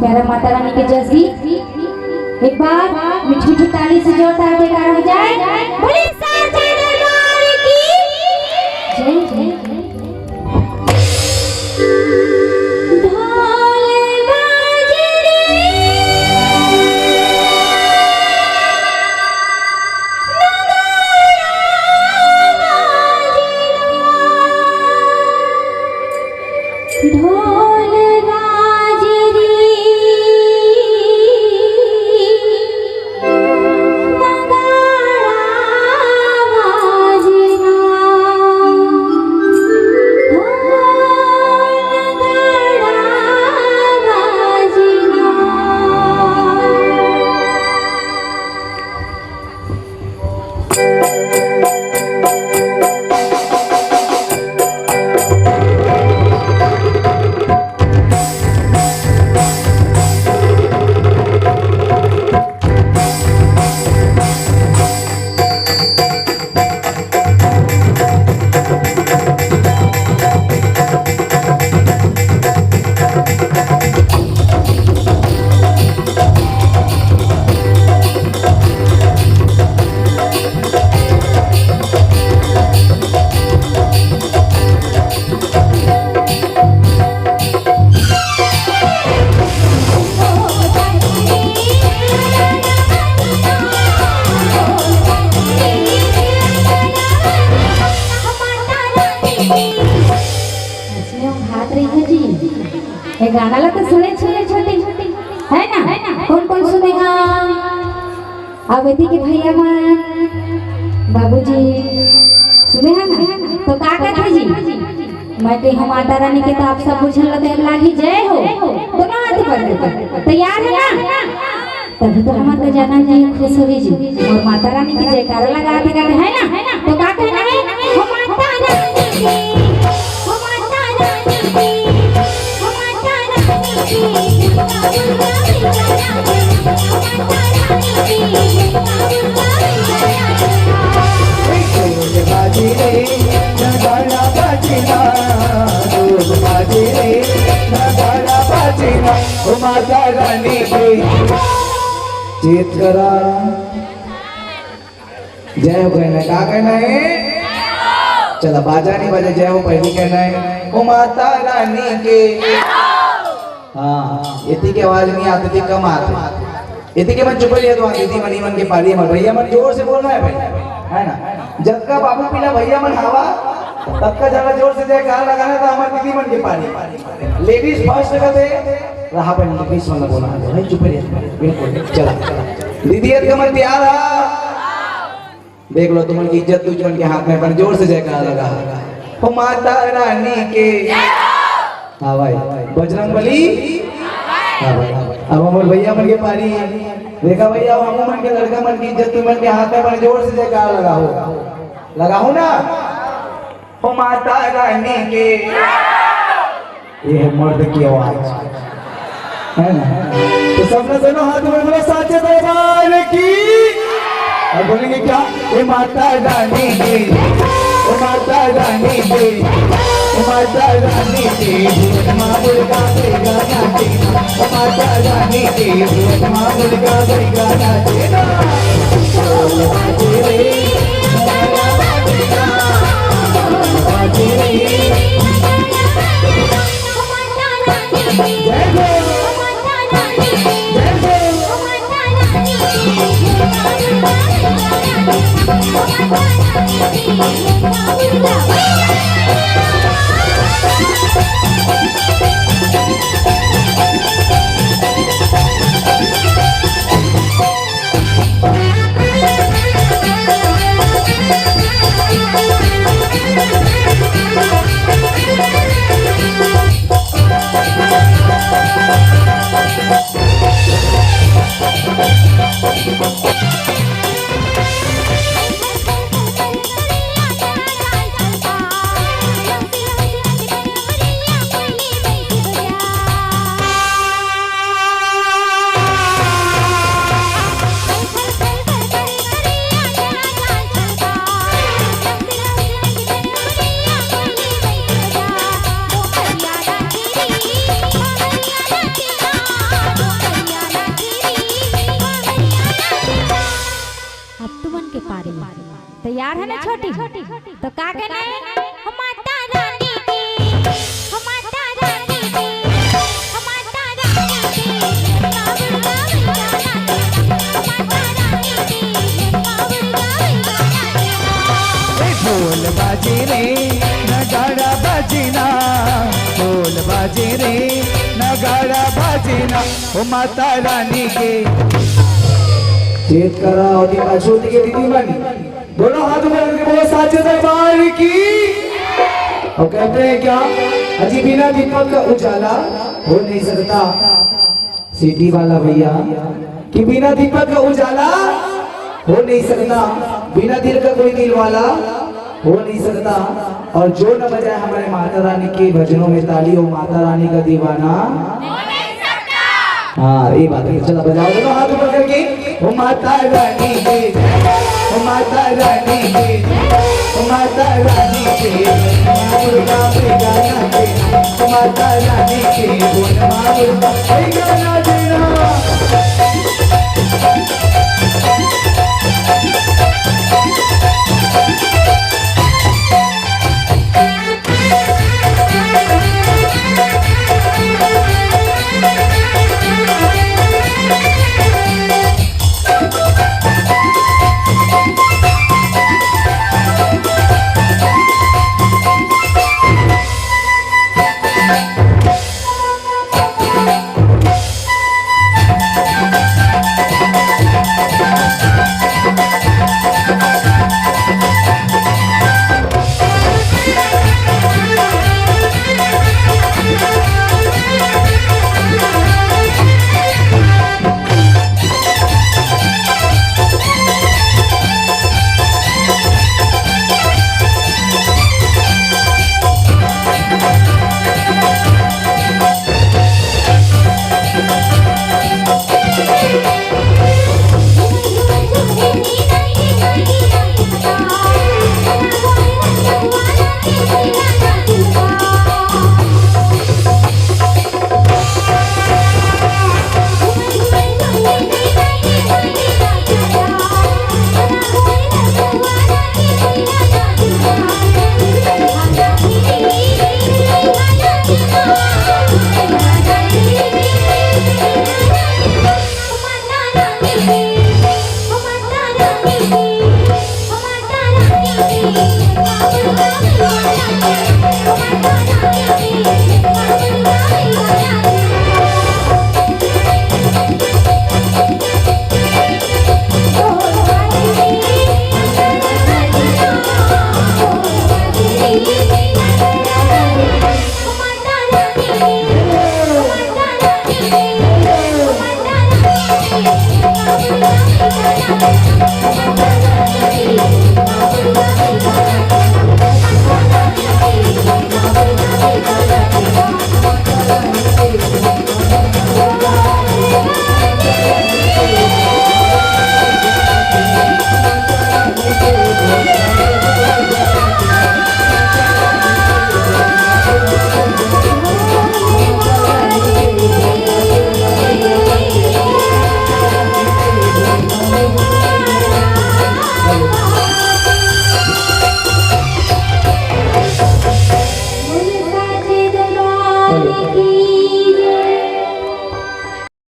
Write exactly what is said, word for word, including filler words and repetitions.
प्यारा माता रानी के जस गीत, एक बार मीठी मीठी ताली से जोरदार जयकारा हो जाए। बोलिए साचे दरबार की जय, जय, जय। ढोल बाजे रे, नगाड़ा बाजे रे। ढोल बाजे रे, नगाड़ा बाजे ना। हो, नगाड़ा बाजे ना। ऐसने हम हाथ रही है जी। ये गाना ला तो सुने छोटे छोटे, है ना? कौन कौन सुने हा? अब एती के भैया मन, बाबूजी, सुने हा ना? तो का कहत हे जी? मैं कही, "हो माता रानी के तो आप सब बुझल ल देर लागी, जय हो।" तो का हाथ ऊपर दे? तैयार है ना? तभी तो हमार खजाना जी खुश होही जी। और माता रानी के जयकारा लगा के गावे, है ना? तो का कहना है? हो माता रानी की, हो माता रानी की, हो माता रानी की, दुर्गा दुर्गा दुर्गा दुर्गा। ढोल बाजे रे, नगाड़ा बाजे ना, ढोल बाजे रे, नगाड़ा बाजे ना, ओ माता रानी के। चेत करा, जय हो कहना है, का कहना है? चला, बाजा नहीं बजे, जय हो पहली कहना है, ओ माता रानी के। हाँ, एती के आवाज नहीं आती थी, कम आती। एती के मन चुप रहिए तो दीदी मनी मन के पारी, हमर भैया मन जोर से बोलना है भाई, है ना? जब का बाबू पीला भैया मन हवा, तब का ज्यादा जोर से जयकारा लगाना था, हमर दीदी मन के पारी। लेडीज फर्स्ट का दे रहा भाई, लेडीज मन बोलना है भाई, चुप रहिए, बिल्कुल, चला। दीदी, एक मन तैयार है? देख लो, तुमन के इज्जत तुझ मन के हाथ में, अपन जोर से जयकारा लगा। हो माता रानी के। हाँ भाई, बजरंग बली। हाँ भाई, अब हमर भैया मन के पारी। देखा भैया, अब हमू मन के लड़का मन के इज्जत तुमन के हाथ में, अपन जोर से जयकारा लगाओ, लगाओ ना। हो माता रानी के। ये है मर्द की आवाज, है ना? तो सबने दोनों हाथ में बोलो, साचे दरबार की। और बोलेंगे क्या? ये माता रानी की, ओ माता रानी की, ओ माता रानी की, माँ दुर्गा दुर्गा नाचे, ओ माता रानी की, माँ दुर्गा दुर्गा नाचे ना। यार है ना छोटी, तो का कहना है? हम माता रानी की, हम माता रानी की, हम माता रानी की, हम माता रानी की। ए ढोल बाजे रे, नगाड़ा बाजे ना, ढोल बाजे रे, नगाड़ा बाजे ना, ओ माता रानी के। चेत करा और दीपा छोटी के दीदी मन। दोनों हाथ ऊपर करके बोलो, साचे दरबार की। और कहते हैं क्या, अजी बिना दीपक का उजाला हो नहीं सकता। सिटी वाला भैया, कि बिना दीपक का उजाला हो नहीं सकता, बिना दिल का कोई दिल वाला हो नहीं सकता। और जो न बजाए हमारे माता रानी के भजनों में ताली, वो माता रानी का दीवाना। हाँ, ये बात है। चला बजाओ दोनों हाथ ऊपर करके। ओ माता रानी की जय, ओ माता रानी की जय, ओ माता रानी की जय, माँ दुर्गा मैया ना देना, ओ माता रानी की जय, बोल माँ दुर्गा मैया ना देना।